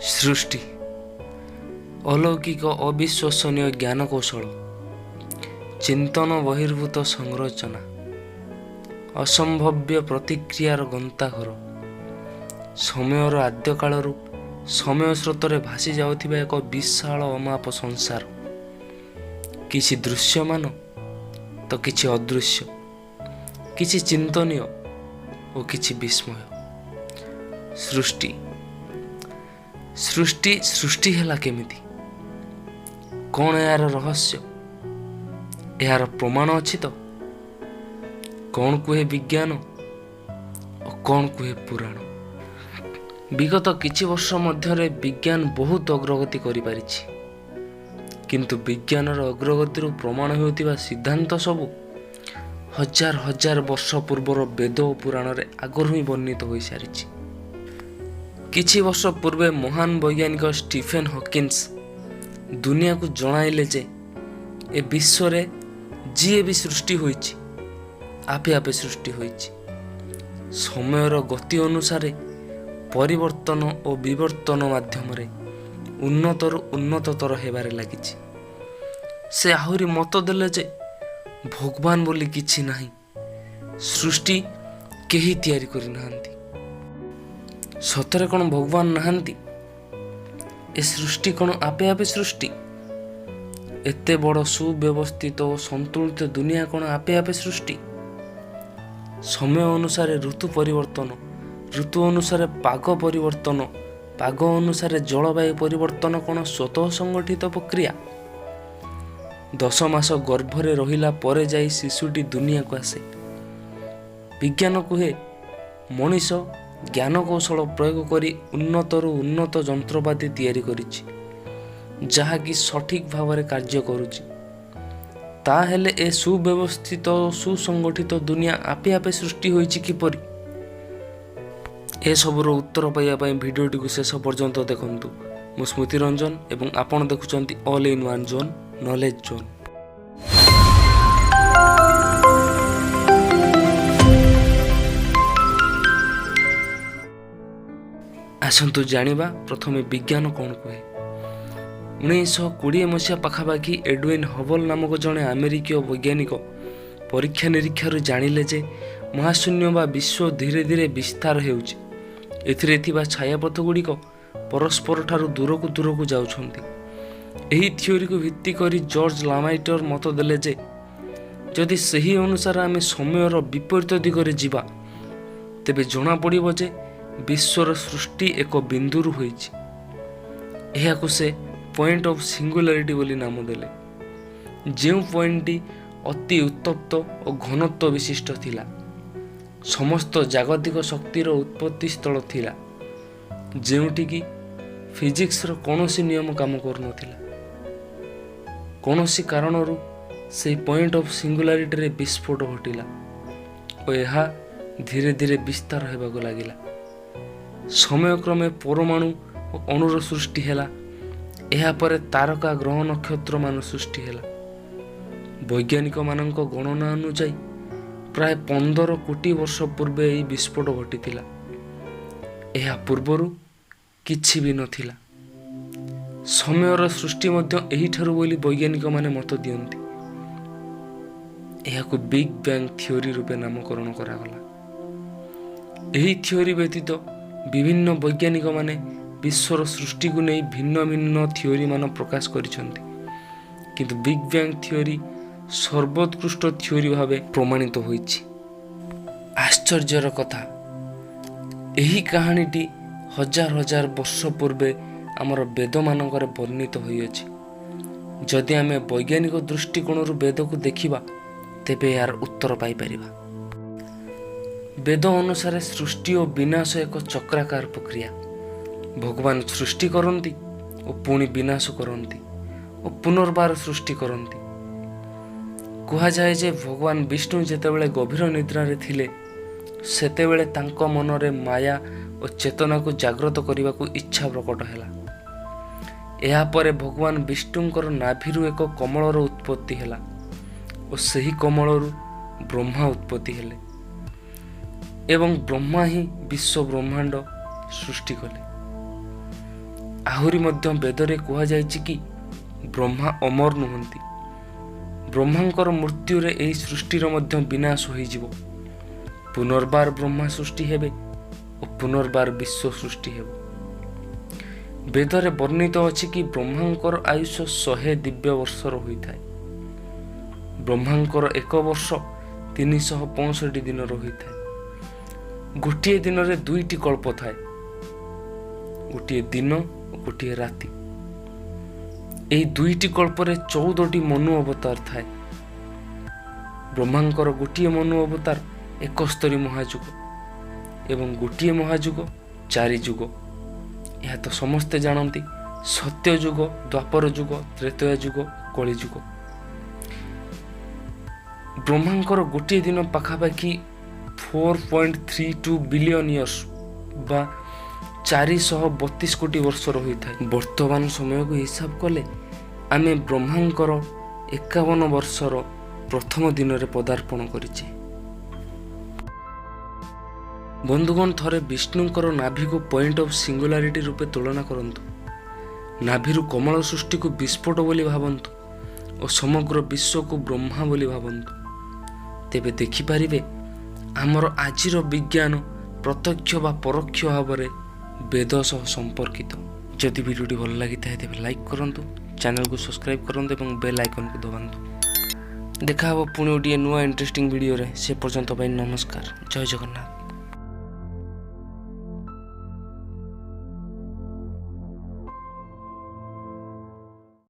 ସୃଷ୍ଟି ଅଲୌକିକ ଅବିଶ୍ୱସନୀୟ ଜ୍ଞାନକୌଶଳ, ଚିନ୍ତନ ବହିର୍ଭୂତ ସଂରଚନା, ଅସମ୍ଭବ୍ୟ ପ୍ରତିକ୍ରିୟାର ଗନ୍ତାଘର, ସମୟର ଆଦ୍ୟକାଳରୁ ସମୟ ସ୍ରୋତରେ ଭାସି ଯାଉଥିବା ଏକ ବିଶାଳ ଅମାପ ସଂସାର। କିଛି ଦୃଶ୍ୟମାନ ତ କିଛି ଅଦୃଶ୍ୟ, କିଛି ଚିନ୍ତନୀୟ ଓ କିଛି ବିସ୍ମୟ। ସୃଷ୍ଟି ସୃଷ୍ଟି ସୃଷ୍ଟି ହେଲା କେମିତି? କ'ଣ ଏହାର ରହସ୍ୟ? ଏହାର ପ୍ରମାଣ ଅଛି ତ? କ'ଣ କୁହେ ବିଜ୍ଞାନ ଓ କ'ଣ କୁହେ ପୁରାଣ? ବିଗତ କିଛି ବର୍ଷ ମଧ୍ୟରେ ବିଜ୍ଞାନ ବହୁତ ଅଗ୍ରଗତି କରିପାରିଛି, କିନ୍ତୁ ବିଜ୍ଞାନର ଅଗ୍ରଗତିରୁ ପ୍ରମାଣ ହେଉଥିବା ସିଦ୍ଧାନ୍ତ ସବୁ ହଜାର ହଜାର ବର୍ଷ ପୂର୍ବର ବେଦ ଓ ପୁରାଣରେ ଆଗରୁ ହିଁ ବର୍ଣ୍ଣିତ ହୋଇସାରିଛି। କିଛି ବର୍ଷ ପୂର୍ବେ ମହାନ ବୈଜ୍ଞାନିକ ଷ୍ଟିଫେନ୍ ହକିନ୍ସ ଦୁନିଆକୁ ଜଣାଇଲେ ଯେ ଏ ବିଶ୍ୱରେ ଯିଏ ବି ସୃଷ୍ଟି ହୋଇଛି, ଆପେ ଆପେ ସୃଷ୍ଟି ହୋଇଛି। ସମୟର ଗତି ଅନୁସାରେ ପରିବର୍ତ୍ତନ ଓ ବିବର୍ତ୍ତନ ମାଧ୍ୟମରେ ଉନ୍ନତରୁ ଉନ୍ନତତର ହେବାରେ ଲାଗିଛି। ସେ ଆହୁରି ମତ ଦେଲେ ଯେ ଭଗବାନ ବୋଲି କିଛି ନାହିଁ, ସୃଷ୍ଟି କେହି ତିଆରି କରିନାହାନ୍ତି। ସତରେ କ'ଣ ଭଗବାନ ନାହାନ୍ତି? ଏ ସୃଷ୍ଟି କ'ଣ ଆପେ ଆପେ ସୃଷ୍ଟି? ଏତେ ବଡ଼ ସୁବ୍ୟବସ୍ଥିତ ଓ ସନ୍ତୁଳିତ ଦୁନିଆ କ'ଣ ଆପେ ଆପେ ସୃଷ୍ଟି? ସମୟ ଅନୁସାରେ ଋତୁ ପରିବର୍ତ୍ତନ, ଋତୁ ଅନୁସାରେ ପାଗ ପରିବର୍ତ୍ତନ, ପାଗ ଅନୁସାରେ ଜଳବାୟୁ ପରିବର୍ତ୍ତନ କ'ଣ ସ୍ୱତଃ ସଂଗଠିତ ପ୍ରକ୍ରିୟା? 10 ମାସ ଗର୍ଭରେ ରହିଲା ପରେ ଯାଇ ଶିଶୁଟି ଦୁନିଆକୁ ଆସେ। ବିଜ୍ଞାନ କୁହେ ମଣିଷ ଜ୍ଞାନକୌଶଳ ପ୍ରୟୋଗ କରି ଉନ୍ନତରୁ ଉନ୍ନତ ଯନ୍ତ୍ରପାତି ତିଆରି କରିଛି, ଯାହାକି ସଠିକ୍ ଭାବରେ କାର୍ଯ୍ୟ କରୁଛି। ତାହେଲେ ଏ ସୁବ୍ୟବସ୍ଥିତ ଓ ସୁସଂଗଠିତ ଦୁନିଆ ଆପେ ଆପେ ସୃଷ୍ଟି ହୋଇଛି କିପରି? ଏସବୁର ଉତ୍ତର ପାଇବା ପାଇଁ ଭିଡ଼ିଓଟିକୁ ଶେଷ ପର୍ଯ୍ୟନ୍ତ ଦେଖନ୍ତୁ। ମୁଁ ସ୍ମୃତି ରଞ୍ଜନ ଏବଂ ଆପଣ ଦେଖୁଛନ୍ତି all in one zone, knowledge zone. ଆସନ୍ତୁ ଜାଣିବା ପ୍ରଥମେ ବିଜ୍ଞାନ କ'ଣ କୁହେ। 1920 ମସିହା ପାଖାପାଖି ଏଡୱିନ୍ ହବଲ୍ ନାମକ ଜଣେ ଆମେରିକୀୟ ବୈଜ୍ଞାନିକ ପରୀକ୍ଷା ନିରୀକ୍ଷାରୁ ଜାଣିଲେ ଯେ ମହାଶୂନ୍ୟ ବା ବିଶ୍ୱ ଧୀରେ ଧୀରେ ବିସ୍ତାର ହେଉଛି। ଏଥିରେ ଥିବା ଛାୟାପଥ ଗୁଡ଼ିକ ପରସ୍ପରଠାରୁ ଦୂରକୁ ଦୂରକୁ ଯାଉଛନ୍ତି। ଏହି ଥିଓରିକୁ ଭିତ୍ତି କରି ଜର୍ଜ ଲାମାଇଟର ମତ ଦେଲେ ଯେ ଯଦି ସେହି ଅନୁସାରେ ଆମେ ସମୟର ବିପରୀତ ଦିଗରେ ଯିବା, ତେବେ ଜଣାପଡ଼ିବ ଯେ ବିଶ୍ୱର ସୃଷ୍ଟି ଏକ ବିନ୍ଦୁରୁ ହୋଇଛି। ଏହାକୁ ସେ ପଏଣ୍ଟ ଅଫ୍ ସିଙ୍ଗୁଲାରିଟି ବୋଲି ନାମ ଦେଲେ, ଯେଉଁ ପଏଣ୍ଟଟି ଅତି ଉତ୍ତପ୍ତ ଓ ଘନତ୍ୱ ବିଶିଷ୍ଟ ଥିଲା, ସମସ୍ତ ଜାଗତିକ ଶକ୍ତିର ଉତ୍ପତ୍ତି ସ୍ଥଳ ଥିଲା, ଯେଉଁଠିକି ଫିଜିକ୍ସର କୌଣସି ନିୟମ କାମ କରୁନଥିଲା। କୌଣସି କାରଣରୁ ସେହି ପଏଣ୍ଟ ଅଫ୍ ସିଙ୍ଗୁଲାରିଟିରେ ବିସ୍ଫୋଟ ଘଟିଲା ଓ ଏହା ଧୀରେ ଧୀରେ ବିସ୍ତାର ହେବାକୁ ଲାଗିଲା। ସମୟକ୍ରମେ ପରମାଣୁ ଓ ଅଣୁର ସୃଷ୍ଟି ହେଲା। ଏହାପରେ ତାରକା, ଗ୍ରହ, ନକ୍ଷତ୍ରମାନ ସୃଷ୍ଟି ହେଲା। ବୈଜ୍ଞାନିକମାନଙ୍କ ଗଣନା ଅନୁଯାୟୀ ପ୍ରାୟ 15 କୋଟି ବର୍ଷ ପୂର୍ବେ ଏହି ବିସ୍ଫୋଟ ଘଟିଥିଲା। ଏହା ପୂର୍ବରୁ କିଛି ବି ନଥିଲା। ସମୟର ସୃଷ୍ଟି ମଧ୍ୟ ଏହିଠାରୁ ବୋଲି ବୈଜ୍ଞାନିକମାନେ ମତ ଦିଅନ୍ତି। ଏହାକୁ ବିଗ୍ ବ୍ୟାଙ୍ଗ ଥିଓରି ରୂପେ ନାମକରଣ କରାଗଲା। ଏହି ଥିଓରି ବ୍ୟତୀତ ବିଭିନ୍ନ ବୈଜ୍ଞାନିକମାନେ ବିଶ୍ୱର ସୃଷ୍ଟିକୁ ନେଇ ଭିନ୍ନ ଭିନ୍ନ ଥିଓରିମାନ ପ୍ରକାଶ କରିଛନ୍ତି, କିନ୍ତୁ ବିଗ୍ ବ୍ୟାଙ୍ଗ ଥିଓରି ସର୍ବୋତ୍କୃଷ୍ଟ ଥିଓରି ଭାବେ ପ୍ରମାଣିତ ହୋଇଛି। ଆଶ୍ଚର୍ଯ୍ୟର କଥା, ଏହି କାହାଣୀଟି ହଜାର ହଜାର ବର୍ଷ ପୂର୍ବେ ଆମର ବେଦମାନଙ୍କରେ ବର୍ଣ୍ଣିତ ହୋଇଅଛି। ଯଦି ଆମେ ବୈଜ୍ଞାନିକ ଦୃଷ୍ଟିକୋଣରୁ ବେଦକୁ ଦେଖିବା, ତେବେ ଏହାର ଉତ୍ତର ପାଇପାରିବା। ବେଦ ଅନୁସାରେ ସୃଷ୍ଟି ଓ ବିନାଶ ଏକ ଚକ୍ରାକାର ପ୍ରକ୍ରିୟା। ଭଗବାନ ସୃଷ୍ଟି କରନ୍ତି ଓ ପୁଣି ବିନାଶ କରନ୍ତି ଓ ପୁନର୍ବାର ସୃଷ୍ଟି କରନ୍ତି। କୁହାଯାଏ ଯେ ଭଗବାନ ବିଷ୍ଣୁ ଯେତେବେଳେ ଗଭୀର ନିଦ୍ରାରେ ଥିଲେ, ସେତେବେଳେ ତାଙ୍କ ମନରେ ମାୟା ଓ ଚେତନାକୁ ଜାଗ୍ରତ କରିବାକୁ ଇଚ୍ଛା ପ୍ରକଟ ହେଲା। ଏହାପରେ ଭଗବାନ ବିଷ୍ଣୁଙ୍କର ନାଭିରୁ ଏକ କମଳର ଉତ୍ପତ୍ତି ହେଲା ଓ ସେହି କମଳରୁ ବ୍ରହ୍ମା ଉତ୍ପତ୍ତି ହେଲେ ଏବଂ ବ୍ରହ୍ମା ହିଁ ବିଶ୍ୱ ବ୍ରହ୍ମାଣ୍ଡ ସୃଷ୍ଟି କଲେ। ଆହୁରି ମଧ୍ୟ ବେଦରେ କୁହାଯାଇଛି କି ବ୍ରହ୍ମା ଅମର ନୁହନ୍ତି। ବ୍ରହ୍ମାଙ୍କର ମୃତ୍ୟୁରେ ଏହି ସୃଷ୍ଟିର ମଧ୍ୟ ବିନାଶ ହୋଇଯିବ। ପୁନର୍ବାର ବ୍ରହ୍ମା ସୃଷ୍ଟି ହେବେ ଓ ପୁନର୍ବାର ବିଶ୍ୱ ସୃଷ୍ଟି ହେବ। ବେଦରେ ବର୍ଣ୍ଣିତ ଅଛି କି ବ୍ରହ୍ମାଙ୍କର ଆୟୁଷ 100 ଦିବ୍ୟ ବର୍ଷର ହୋଇଥାଏ। ବ୍ରହ୍ମାଙ୍କର ଏକ ବର୍ଷ 365 ଦିନର ହୋଇଥାଏ। ଗୋଟିଏ ଦିନରେ ଦୁଇଟି କଳ୍ପ ଥାଏ, ଗୋଟିଏ ଦିନ ଓ ଗୋଟିଏ ରାତି। ଏହି ଦୁଇଟି କଳ୍ପରେ 14ଟି ମନୁ ଅବତାର ଥାଏ। ବ୍ରହ୍ମାଙ୍କର ଗୋଟିଏ ମନୁ ଅବତାର 71 ମହାଯୁଗ ଏବଂ ଗୋଟିଏ ମହାଯୁଗ 4 ଯୁଗ। ଏହା ତ ସମସ୍ତେ ଜାଣନ୍ତି, ସତ୍ୟଯୁଗ, ଦ୍ୱାପର ଯୁଗ, ତ୍ରେତୟା ଯୁଗ, କଳିଯୁଗ। ବ୍ରହ୍ମାଙ୍କର ଗୋଟିଏ ଦିନ ପାଖାପାଖି 4.32 ବିଲିୟନ ଇୟର୍ସ ବା 432 କୋଟି ବର୍ଷର ହୋଇଥାଏ। ବର୍ତ୍ତମାନ ସମୟକୁ ହିସାବ କଲେ ଆମେ ବ୍ରହ୍ମାଙ୍କର 51 ବର୍ଷର ପ୍ରଥମ ଦିନରେ ପଦାର୍ପଣ କରିଛେ। ବନ୍ଧୁଗଣ, ଥରେ ବିଷ୍ଣୁଙ୍କର ନାଭିକୁ ପଏଣ୍ଟ ଅଫ୍ ସିଙ୍ଗୁଲାରିଟି ରୂପେ ତୁଳନା କରନ୍ତୁ। ନାଭିରୁ କମଳ ସୃଷ୍ଟିକୁ ବିସ୍ଫୋଟ ବୋଲି ଭାବନ୍ତୁ ଓ ସମଗ୍ର ବିଶ୍ୱକୁ ବ୍ରହ୍ମା ବୋଲି ଭାବନ୍ତୁ। ତେବେ ଦେଖିପାରିବେ ଆମର ଆଜିର ବିଜ୍ଞାନ ପ୍ରତ୍ୟକ୍ଷ ବା ପରୋକ୍ଷ ଭାବରେ ବେଦ ସହ ସମ୍ପର୍କିତ। ଯଦି ଭିଡ଼ିଓଟି ଭଲ ଲାଗିଥାଏ ତେବେ ଲାଇକ୍ କରନ୍ତୁ, ଚ୍ୟାନେଲକୁ ସବସ୍କ୍ରାଇବ୍ କରନ୍ତୁ ଏବଂ ବେଲ୍ ଆଇକନ୍କୁ ଦବାନ୍ତୁ। ଦେଖା ହେବ ପୁଣି ଗୋଟିଏ ନୂଆ ଇଣ୍ଟରେଷ୍ଟିଂ ଭିଡ଼ିଓରେ। ସେ ପର୍ଯ୍ୟନ୍ତ ପାଇଁ ନମସ୍କାର। ଜୟ ଜଗନ୍ନାଥ।